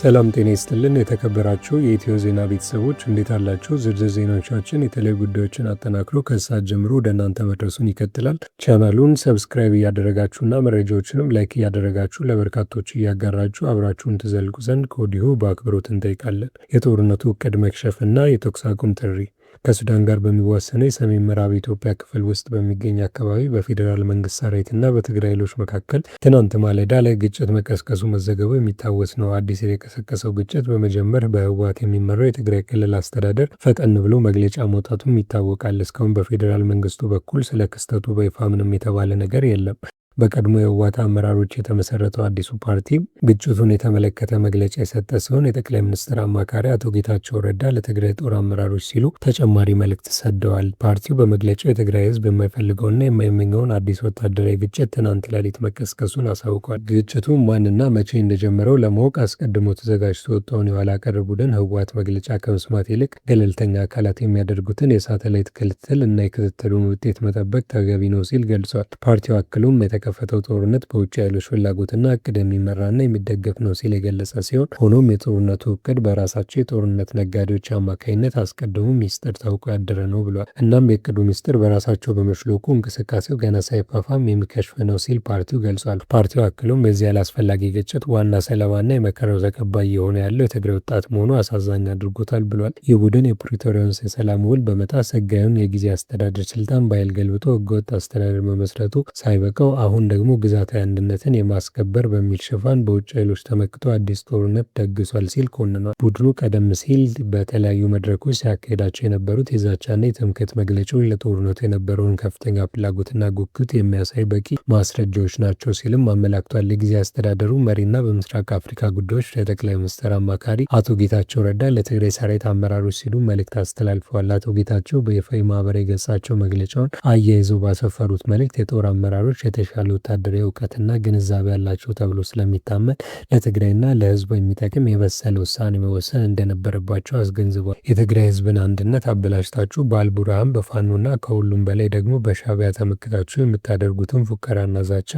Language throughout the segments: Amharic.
ሰላም ጤና ይስጥልን። የተከበራችሁ የኢትዮ ዜና ቤተሰቦች፣ እንዴት አላችሁ? ዝርዝር ዜናዎቻችን የተለያዩ ጉዳዮችን አጠናክሮ ከሰዓት ጀምሮ ወደ እናንተ መድረሱን ይቀጥላል። ቻናሉን subscribe እያደረጋችሁና መረጃዎችንም like እያደረጋችሁ ለበርካቶች እያጋራችሁ አብራችሁን ትዘልቁ ዘንድ ከወዲሁ በአክብሮት እንጠይቃለን። የጦርነቱ እቅድ መክሸፍና የተኩስ አቁም ጥሪ። ከሱዳን ጋር በሚዋሰነው የሰሜን ምዕራብ ኢትዮጵያ ክፍል ውስጥ በሚገኝ አካባቢ በፌዴራል መንግስት ሰራዊትና በትግራይ ኃይሎች መካከል ትናንት ማለዳ ላይ ግጭት መቀስቀሱ መዘገቡ የሚታወስ ነው። አዲስ የተቀሰቀሰው ግጭት በመጀመር በህወሓት የሚመራው የትግራይ ክልል አስተዳደር ፈጠን ብሎ መግለጫ መውጣቱም ይታወቃል። እስካሁን በፌዴራል መንግስቱ በኩል ስለ ክስተቱ በይፋ ምንም የተባለ ነገር የለም። በቀድሞ የህወሓት አመራሮች የተመሰረተው አዲሱ ፓርቲ ግጭቱን የተመለከተ መግለጫ የሰጠ ሲሆን፣ የጠቅላይ ሚኒስትር አማካሪ አቶ ጌታቸው ረዳ ለትግራይ ጦር አመራሮች ሲሉ ተጨማሪ መልእክት ሰደዋል። ፓርቲው በመግለጫው የትግራይ ህዝብ የማይፈልገውና የማይመኘውን አዲስ ወታደራዊ ግጭት ትናንት ሌሊት መቀስቀሱን አሳውቋል። ግጭቱ ማንና መቼ እንደጀመረው ለማወቅ አስቀድሞ ተዘጋጅቶ የወጣውን የኋላ ቀር ቡድን ህወሓት መግለጫ ከመስማት ይልቅ ገለልተኛ አካላት የሚያደርጉትን የሳተላይት ክትትል እና የክትትሉን ውጤት መጠበቅ ተገቢ ነው ሲል ገልጿል። ፓርቲው አክሎም የተከፈተው ጦርነት በውጭ ኃይሎች ፍላጎትና እቅድ የሚመራና የሚደገፍ ነው ሲል የገለጸ ሲሆን፣ ሆኖም የጦርነቱ እቅድ በራሳቸው የጦርነት ነጋዴዎች አማካኝነት አስቀድሞ ሚስጥር ታውቆ ያደረ ነው ብሏል። እናም የእቅዱ ሚስጥር በራሳቸው በመሽሎኩ እንቅስቃሴው ገና ሳይፋፋም የሚከሽፍ ነው ሲል ፓርቲው ገልጿል። ፓርቲው አክሎም የዚህ አላስፈላጊ ግጭት ዋና ሰለባና የመከራው ተቀባይ የሆነ ያለው የትግራይ ወጣት መሆኑ አሳዛኝ አድርጎታል ብሏል። ይህ ቡድን የፕሪቶሪያውን የሰላም ውል በመጣስ ህጋዊውን የጊዜ አስተዳደር ስልጣን በኃይል ገልብጦ ህገወጥ አስተዳደር መመስረቱ ሳይበቃው፣ አሁን ደግሞ ግዛታዊ አንድነትን የማስከበር በሚል ሽፋን በውጭ ኃይሎች ተመክቶ አዲስ ጦርነት ደግሷል ሲል ኮንኗል። ቡድኑ ቀደም ሲል በተለያዩ መድረኮች ሲያካሄዳቸው የነበሩት የዛቻና የትምክህት መግለጫዎች ለጦርነቱ የነበረውን ከፍተኛ ፍላጎትና ጉጉት የሚያሳይ በቂ ማስረጃዎች ናቸው ሲልም አመላክቷል። የጊዜ አስተዳደሩ መሪና በምስራቅ አፍሪካ ጉዳዮች የጠቅላይ ሚኒስትር አማካሪ አቶ ጌታቸው ረዳ ለትግራይ ሰራዊት አመራሮች ሲሉ መልእክት አስተላልፈዋል። አቶ ጌታቸው በይፋ የማህበራዊ ገጻቸው መግለጫውን አያይዘው ባሰፈሩት መልእክት፣ የጦር አመራሮች የተሻለ ወታደራዊ እውቀትና ግንዛቤ ያላቸው ተብሎ ስለሚታመን ለትግራይና ለሕዝቡ የሚጠቅም የበሰለ ውሳኔ መወሰን እንደነበረባቸው አስገንዝበዋል። የትግራይ ሕዝብን አንድነት አበላሽታችሁ በአልቡርሃን፣ በፋኖና ከሁሉም በላይ ደግሞ በሻዕቢያ ተመክታችሁ የምታደርጉትን ፉከራና ዛቻ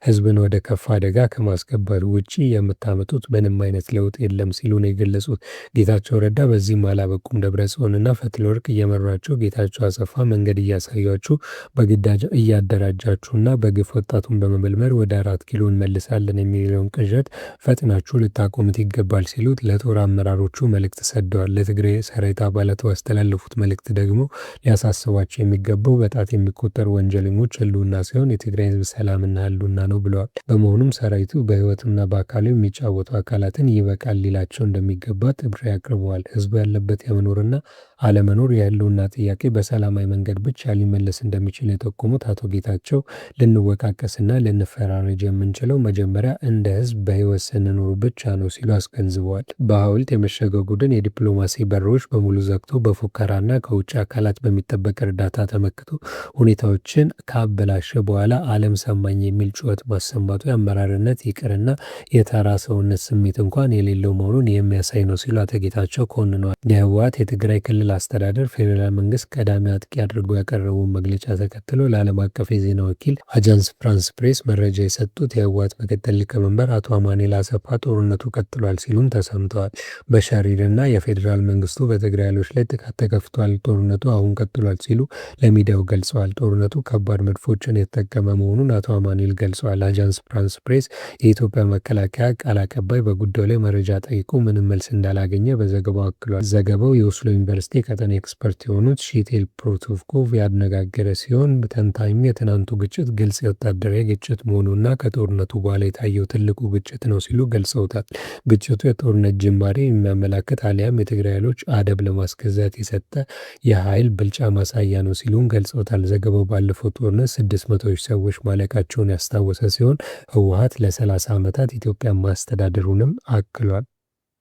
ሕዝብን ወደ ከፋ አደጋ ከማስገባት ውጪ የምታመጡት ምንም አይነት ለውጥ የለም ሲሉ ነው የገለጹት። ጌታቸው ረዳ በዚህም አላበቁም። ደብረ ጽዮንና ፈትለወርቅ እየመሯቸው፣ ጌታቸው አሰፋ መንገድ እያሳያችሁ፣ በግዳጅ እያደራጃችሁና በግፍ ወጣቱን በመመልመል ወደ 4 ኪሎ እንመልሳለን የሚለውን ቅዠት ፈጥናችሁ ልታቆሙት ይገባል ሲሉ ለጦር አመራሮቹ መልእክት ሰደዋል። ለትግራይ ሰራዊት አባላት ባስተላለፉት መልእክት ደግሞ ሊያሳስባቸው የሚገባው በጣት የሚቆጠሩ ወንጀለኞች ህልውና ሳይሆን የትግራይ ህዝብ ሰላምና ህልውና ነው ብለዋል። በመሆኑም ሰራዊቱ በህይወቱና በአካሉ የሚጫወቱ አካላትን ይበቃል ሊላቸው እንደሚገባ ጥሪ አቅርበዋል። ህዝቡ ያለበት የመኖርና አለመኖር የህልውና ጥያቄ በሰላማዊ መንገድ ብቻ ሊመለስ እንደሚችል የጠቆሙት አቶ ጌታቸው፣ ልንወቃቀስና ልንፈራረጅ የምንችለው መጀመሪያ እንደ ህዝብ በህይወት ስንኖር ብቻ ነው ሲሉ አስገንዝበዋል። በሐውልት የመሸገው ቡድን የዲፕሎማሲ በሮች በሙሉ ዘግቶ በፉከራና ከውጭ አካላት በሚጠበቅ እርዳታ ተመክቶ ሁኔታዎችን ካበላሸ በኋላ ዓለም ሰማኝ የሚል ጩኸት ማሰማቱ የአመራርነት ይቅርና የተራ ሰውነት ስሜት እንኳን የሌለው መሆኑን የሚያሳይ ነው ሲሉ አቶ ጌታቸው ኮንነዋል። የህወሓት የትግራይ ክልል አስተዳደር ፌዴራል መንግስት ቀዳሚ አጥቂ አድርጎ ያቀረበውን መግለጫ ተከትሎ ለዓለም አቀፍ የዜና ወኪል አጃንስ ፍራንስ ፕሬስ መረጃ የሰጡት የህወሓት ምክትል ሊቀመንበር አቶ አማኑኤል አሰፋ ጦርነቱ ቀጥሏል ሲሉም ተሰምተዋል። በሻሪርና የፌዴራል መንግስቱ በትግራይ ኃይሎች ላይ ጥቃት ተከፍቷል፣ ጦርነቱ አሁን ቀጥሏል ሲሉ ለሚዲያው ገልጸዋል። ጦርነቱ ከባድ መድፎችን የተጠቀመ መሆኑን አቶ አማኑኤል ገልጸዋል። አጃንስ ፍራንስ ፕሬስ የኢትዮጵያ መከላከያ ቃል አቀባይ በጉዳዩ ላይ መረጃ ጠይቆ ምንም መልስ እንዳላገኘ በዘገባው አክሏል። ዘገባው የኦስሎ ዩኒቨርሲቲ የቀጠና ኤክስፐርት የሆኑት ሺቴል ፕሮቶፍኮቭ ያነጋገረ ሲሆን፣ ተንታኙ የትናንቱ ግጭት ግልጽ የወታደራዊ ግጭት መሆኑና ከጦርነቱ በኋላ የታየው ትልቁ ግጭት ነው ሲሉ ገልጸውታል። ግጭቱ የጦርነት ጅማሬ የሚያመላክት አሊያም የትግራይ ኃይሎች አደብ ለማስገዛት የሰጠ የኃይል ብልጫ ማሳያ ነው ሲሉም ገልጸውታል። ዘገባው ባለፈው ጦርነት 600 ሺህ ሰዎች ማለቃቸውን ያስታወሰ ሲሆን፣ ህወሓት ለ30 ዓመታት ኢትዮጵያን ማስተዳደሩንም አክሏል።